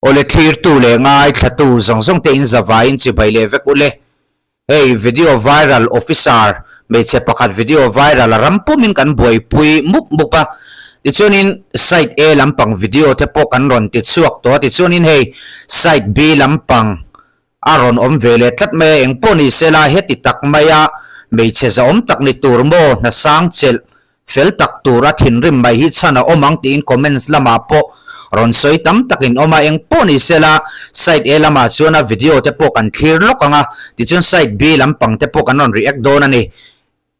Awle thlirtu leh ngaithlatu zawng zawng te in zavaiin chibai leh vek ule. Hei video viral officer hmeichhe pakhat video viral a ram pumin kan buaipui mup mup a. Tichuanin side A lampang video te pawh kan rawn ti chhuak tawh a. Tichuanin hei side B lampang a rawn awm ve leh tlat mai a. Engpawh ni sela heti tak maia hmeichhe zahawm tak ni tur maw hnasang chelh Fel tak tur a thinrim mai hi chhan a awm ang tiin comments lamah pawh rawn sawi tam takin awm a, eng pawh ni sela side A lamah chuan a video te pawh kan thlir lawk ang a, tichuan side B lampang te pawh kan rawn react dawn a ni.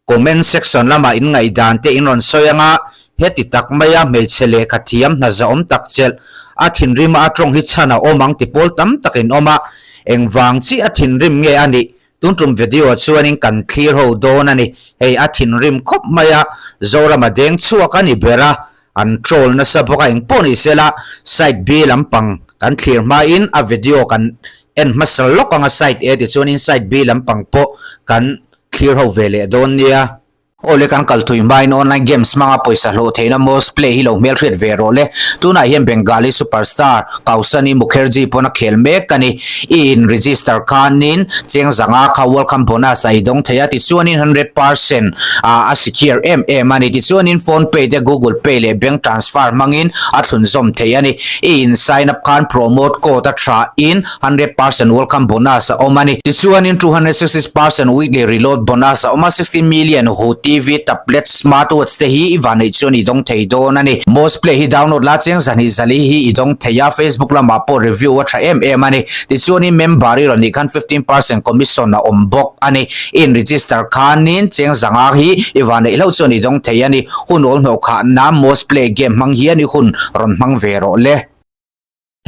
Comment section lamah in ngaihdan te in rawn sawi ang a, heti tak maia hmeichhe lehkha thiam hna zahawm tak chelh a thinrima a tawng hi chhan a awm ang ti pawl tam takin awm a, engvang chiah a thinrim nge a nih Tun tum video ah chuanin kan thlir ho dawn a ni. Hei a thinrim khawp mai a, Zorama deng chhuak a ni ber a, an troll nasa bawk a, engpawh ni sela side B lampang kan thlir hmain a video kan en hmasa lawk ang a side A tichuanin side B lampang pawh kan thlir ho ve leh dawn nia. Awle kan kal thui hmain online games hmanga pawisa hlawh theihna Most Play hi lo hmelhriat ve rawh le. Tunah hian Bengali superstar Kausani Mukherjee pawn a khel mek a ni. I in register khanin cheng zanga kha welcome bonus a i dawng thei a, tichuanin 100% a secure em em a ni. Tichuanin phone pay te Google Pay leh bank transfer hmangin a thlunzawm thei a ni. I in sign up khan promote code a tha in 100% welcome bonus a awm a ni. Tichuanin 260% weekly reload bonus a awm a, 16 million hu TV, tablet, smart watch te hi i vanneih chuan i dawng thei dawn a ni. Most Play hi download la cheng zahnih zali hi i dawng thei a, Facebook lamah pawh review a tha em em a ni. Tichuanin member i rawn nih khan 15% commission a awm bawk a ni. I in register khanin cheng zanga hi i vanneih hlauh chuan i dawng thei a ni. Hun awl hnawh khah nan Most Play game hmang hian i hun rawn hmang ve rawh le.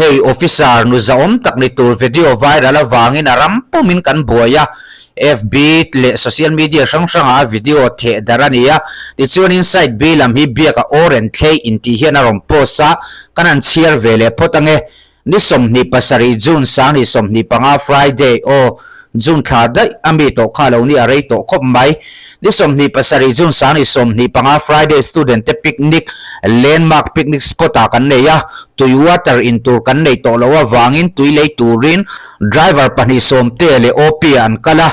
Hei officer nu zahawm tak ni tur video viral avangin a ram pumin kan buai a, FB leh social media hrang hrangah a video theh darh a ni a, tichuanin side B lam hi biak a aw ren thlei intih hian a rawn post a, kan han chhiar ve leh phawt ange. Ni 27 June 2025 Friday aw June thla daih a mi tawh kha lo ni a rei tawh khawp mai. Ni 27 June 2025 Friday student te picnic Landmark picnic spot ah kan nei a, tui water in tur kan nei tawh loh avangin tui lei turin driver pahnih Sawmtea leh OP ah an kal a,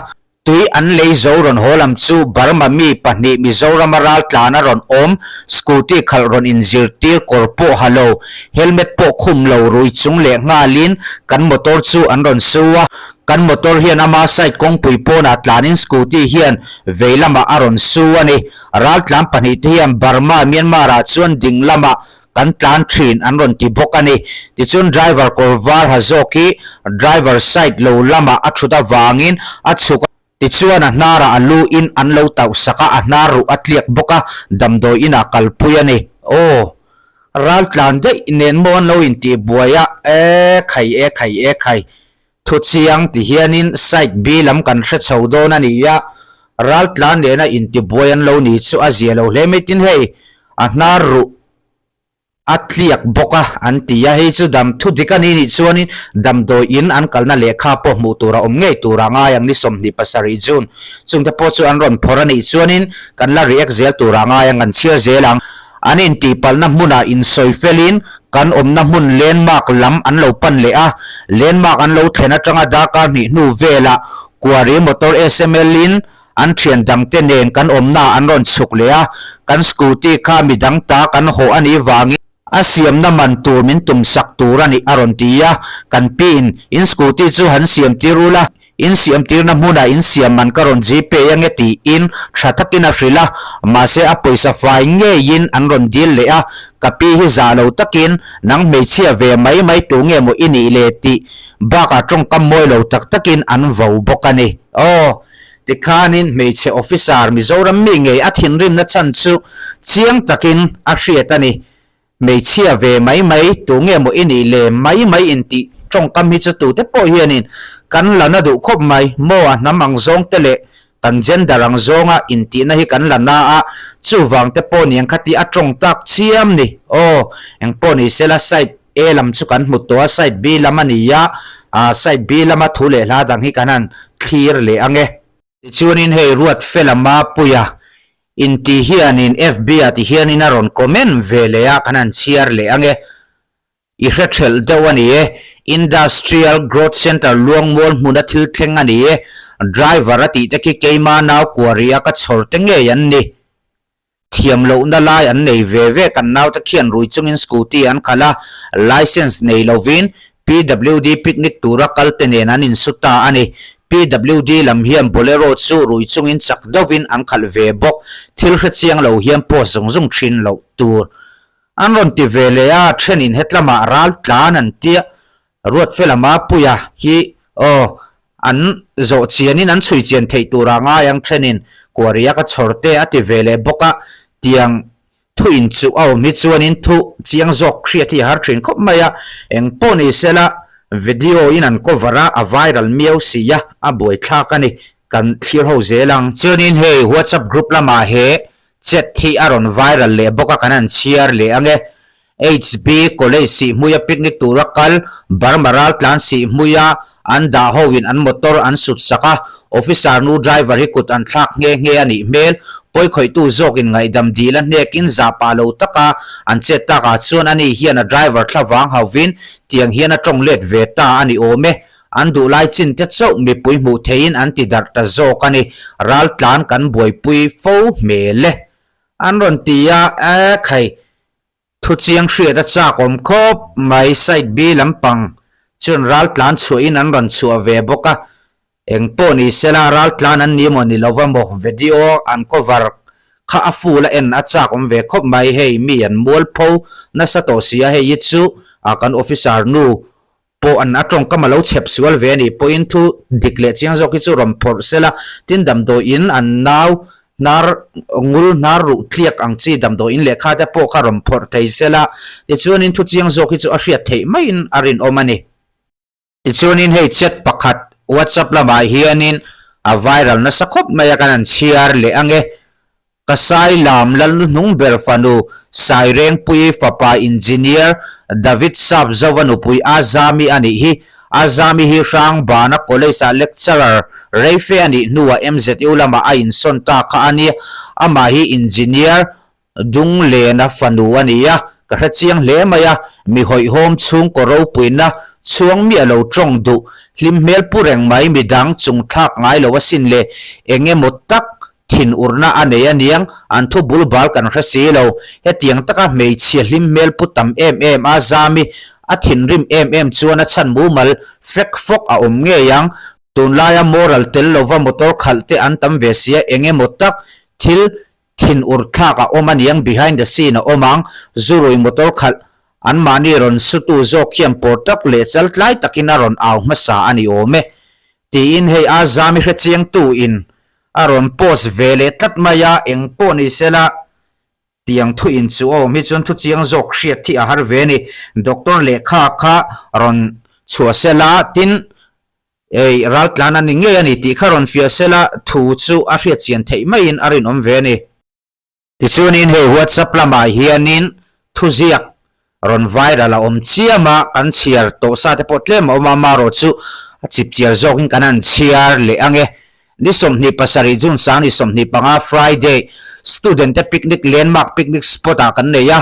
tui an lei zo rawn haw lam chu Burma mi pahnih Mizorama raltlan a rawn awm, scooty khalh rawn inzirtir kawr pawh ha lo, helmet pawh khum lo rui chung leh nghalin kan motor chu an rawn su a. Kan motor hian ama side kawngpui pawnah tlanin scooty hian vei lamah a rawn su a ni. Raltlan pahnih te hian Burma, Myanmar ah chuan ding lamah kan tlan thin an rawn ti bawk a ni. Tichuan driver kawr var ha zawk hi driver side lo lamah a thut avangin a chhuk a. Tichuan a hnarah a lu in an lo tauh sak a, a hnar ruh a tliak bawk a, damdawi inah kalpui a ni. Aw. Raltlan daih nen maw an lo intihbuai a, e khai e khai e khai. Thuchiang ti hianin side B lam kan hre chho dawn a ni a, raltlan nena intibuai an lo ni chu a zia lo hle mai tin hei a hnar ruh a tliak bawk a an ti a, hei chu dam thu dik a ni nih chuanin damdawi in an kalna lehkha pawh hmuh tur a awm ngei tur a ngai ang ni 27 June chungte pawh chu an rawn phawrh a nih chuanin kan la react zel tur a ngai ang kan chhiar zel ang. An intihpalhna hmunah insawi felin kan awmna hmun landmark lam an lo pan leh a, landmark an lo thlen atanga darkar hnih hnu velah Quarry motor SML-in an thian dangte nen kan awmnaah an rawn chhuk leh a, kan scooty kha midang ta kan hawh a nih vangin a siamna man tur min tumsak tur a nih a rawn ti a, kan piin in scooty chu han siam tir ula. Insiamtirna hmunah insiam man ka rawn Gpay ange tiin tha takin a hrilh a, mahse a pawisa fai ngeiin an rawn dil leh a, ka pi hi zah lo takin nang hmeichhia ve mai mai tu nge maw i nih le tih bakah tawngkam mawi lo tak takin an vo bawk a ni. Aw, tikhanin hmeichhe officer Mizoram mi ngei a thinrimna chhan chu chiang takin a hriat a ni. Hmeichhia ve mai mai, tu nge maw i nih le mai mai intih tawngkam hi chu tute pawh hianin kan la na duh khawp mai. Maw a hnam ang zawng te leh kan gender ang zawnga intihna hi kan la na a, chuvang te pawh niang kha tih a tawng tak chiam ni. Aw, engpawh ni sela side A lam chu kan hmu tawh a, side B lam a ni a, side B lama thu leh hla dang hi kan han thlir leh ang e. Tichuanin hei Ruatfela Mapuia inti hianin FB ah ti hianin a rawn comment ve leh a, kan han chhiar leh ang e. I hre thelh deuh a ni e. Industrial Growth Centre Luangmual hmuna thil thleng a ni e. Driver a tih te khi keima nau kuari a ka chhawr te ngei an ni. Thiam lohna lai an nei ve ve kan naute khian rui chungin scooty an khalh a, licence nei lovin PWD picnic tura kal te nen an insu ta a ni. PWD lam hian Bolero chu rui chungin chak deuhin an khalh ve bawk. Thil hre chiang lo hian post zung zung thin loh tur an rawn ti ve leh a, thenin hetlamah ral tlan an tia Ruatfela Mapuia hi aw an zawh chianin an chhui chian theih turah ngai ang thenin Kuaria ka chhawr te a ti ve leh bawk a, tiang thu inchuh a awm hi chuanin thu chiang zawk hriat hi a har thin khawp mai a, eng pawh ni sela video in an cover a, a viral miau si a, a buaithlak a ni, kan thlir ho zel ang. Chuanin hei WhatsApp group lamah he chat hi a rawn viral leh bawk a, kan han chhiar leh ang e. HB College Sihhmuia picnic tura kal Burma raltlan Sihhmuia an dah hoin an motor an sut sak a, officer nu driver hi kut an thlak nghe nghe a nih hmel. Pawikhawihtu zawkin ngaihdam dil a hnekin zah pah lo taka an chet takah chuan ani hian a driver thla vang hauvin tiang hian a tawng let ve ta a ni awm e. An duh lai chin te chauh mipui hmuh theihin an ti darh ta zawk a ni. Raltlan kan buaipui fo hmel e. An rawn ti a, e khai. Thu chiang hriat a chak awm khawp mai, side B lampang chuan ral tlan chhuahin an rawn chhuah ve bawk a, eng pawh ni sela ral tlan an ni maw ni lo va maw video an cover kha a full a en a chak awm ve khawp mai, hei mi an mualpho nasa tawh si a, hei hi chu kan officer nu pawh an a tawngkam a lo chhep sual ve a nih pawhin thu dik leh chiang zawk hi chu rawn phawrh sela, tin damdawiin an nau hnar ngul hnar ruh tliak ang chi damdawiin lehkha te pawh kha rawn phawrh thei sela, tichuanin thu chiang zawk hi chu a hriat theih maiin a rinawm a ni. Tichuanin hei chat pakhat WhatsApp lamah hianin a viral nasa khawp mai a, kan han chhiar leh ang e. Ka Sailam Lalnuhnung ber fanu Sairengpuii fapa Engineer David Sapzova nupui Azami a nih hi. Azami hi Hrangbana College-ah lecturer reife a nih hnuah MZU lamah a insawn ta kha a ni. Amah hi Engineer Dunglena fanu a ni a, ka hre chiang hle mai a, mi hawihhawm chhungkaw ropuina chhuang miah lo tawng duh, hlim hmel pu reng mai midang chungthlak ngai lo asin le, eng emaw tak Thin urna a nei aniang, an thu bul bal kan hre si lo. Hetiang taka hmeichhia hlim hmel pu tam em em a Zami a thinrim em em chuan a chhan mumal fek fawk a awm ngei ang. Tunlaia moral tel lova motor khalh te an tam ve sia eng emaw tak thil thin ur thlak a awm aniang behind the scene a awm ang. Zurui motor khalh anmahni rawn sutu zawk hian pawr tak leh chal tlai takin a rawn au hmasa a ni awm e. Tiin hei a Zami hrechiangtu in A rawn post ve leh tlat mai a, eng pawh ni sela tiang thu in chu a awm hi chuan thu chiang zawk hriat hi a har ve a ni. Doctor lehkha kha rawn chhuah sela tin ei raltlan a ni ngei a ni tih kha rawn fiah sela thu chu a hriat chian theih maiin a rinawm ve a ni. Tichuanin hei WhatsApp lamah hianin thuziak rawn viral a awm chiam a, kan chhiar tawh sa te pawh tlem a awm a, amaherawh chu a chipchiar zawkin kan han chhiar leh ang e. Ni 27 June sang ni 25 Friday, student te picnic landmark picnic spot ah kan nei a,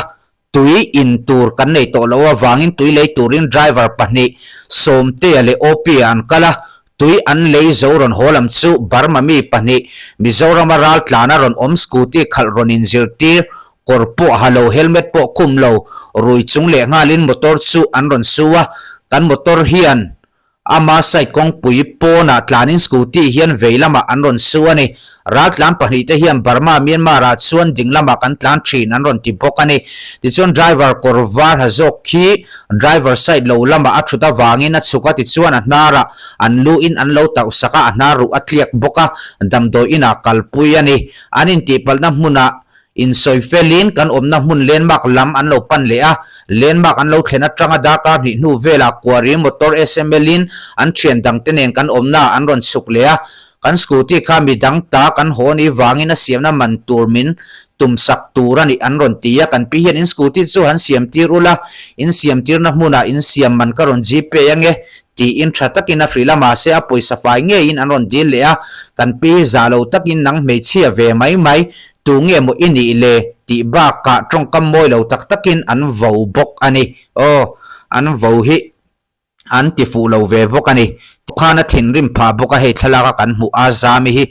Tui in tur kan nei tawh loh avangin tui lei turin driver pahnih, Sawmtea leh Opia an kal a, tui an lei zo rawn haw lam chu Burma mi pahnih, Mizorama raltlana rawn awm scooty khalh rawn inzirtir, kawr pawh ha lo, helmet pawh khum lo, rui chung leh nghalin motor chu an rawn su a, kan motor hian Ama side kawngpui pawnah tlanin scooty hian vei lamah an rawn su a ni. Raltlan pahnihte hian Burma, Myanmar ah chuan ding lamah kan tlan thin an rawn ti bawk a ni. Tichuan driver kawr var ha zawk khi driver side lo lamah a thut avangin a chhuk a, tichuan a hnarah an lu in an lo tauh sak a, a hnar ruh a tliak bawk a, damdawi inah kalpui a ni. An intihpalhna hmunah Insawi felin kan awmna hmun landmark lam an lo pan leh a, landmark an lo thlen atanga darkar hnih hnu velah Kuari motor SML in an thian dangte nen kan awmna an rawn chhuk leh a, kan scooty kha mi dang ta kan haw ni vangin a siamna man tur min tum sak tur a nih an rawn ti a, kan pi hian in scooty chu han siam tir ula, in siam tirna hmunah in siam man ka rawn gpay ange tiin tha takin a hrilh a, mahse a pawisa fai ngeiin an rawn dil leh a, kan pi hi zah lo takin nang hmeichhia ve mai mai Tu nge maw i nih le? tih bakah tawngkam mawi lo tak takin an vo bawk a ni. Aw, an vo hi an ti fuh lo ve bawk a ni. Khan a thinrim phah bawk a, hei thlalak a kan hmuh a Zami hi.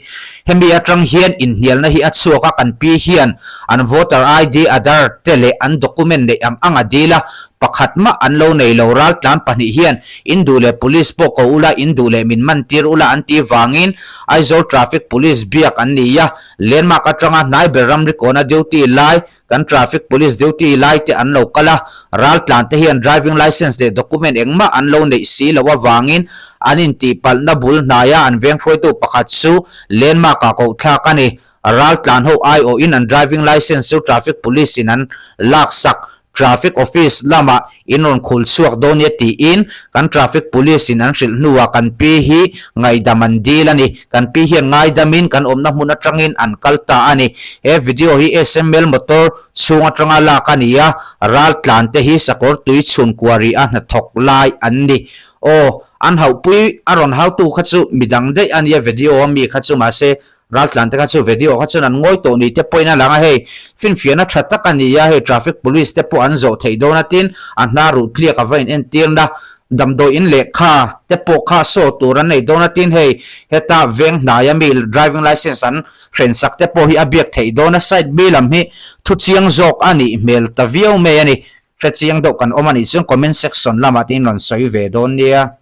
Hemi atang hian inhnialna hi a chhuak a, kan pi hian an voter ID, Aadhaar te leh an document neih ang ang a dil a, pakhat mah an lo nei lo. Raltlan pahnih hian in duh leh police pawh ko ula, in duh leh min man tir ula an tih vangin Aizawl Traffic Police biak an ni a, Landmark atanga hnai ber ramri kawna duty lai Kan traffic police duty lai te an lo kal a, raltlan te hian driving licence leh document engmah an lo neih si loh avangin an intihpalhna bul hnaia an veng hruaitu pakhat chu landmark ah koh thlak a ni. Raltlan ho aiawhin an driving licence chu traffic police in an laksak. Traffic office lamah in rawn khul chhuak dawn nia tiin kan traffic police in an hrilh hnuah kan pi hi ngaihdam an dil a ni. Kan pi hian ngaidamin kan awmna hmun atangin an kal ta a ni. He video hi SML motor chhung atanga lak a ni a, ral tlan te hi sakawr tui chhun kuari a hnathawk lai an ni. Aw, an hauhpui a rawn hautu kha chu midang daih a nia video a mi kha chu mahse Raltlan te kha chu video kha chuan an ngawi tawh ni te pawhin a lang a, hei finfiahna tha tak a ni a, hei traffic police te pawh an zawh theih dawn a tin a hna ruh tliak a va in entirna damdawi in lehkha te pawh kha saw tur an nei dawn a tin hei heta veng hnaia mi driving licence an hren sak te pawh hi a biak theih dawn a, side B lam hi thu chiang zawk a nih hmel ta viau mai a ni, hre chiang deuh kan awm a nih chuan comment section lamah te in rawn sawi ve dawn nia.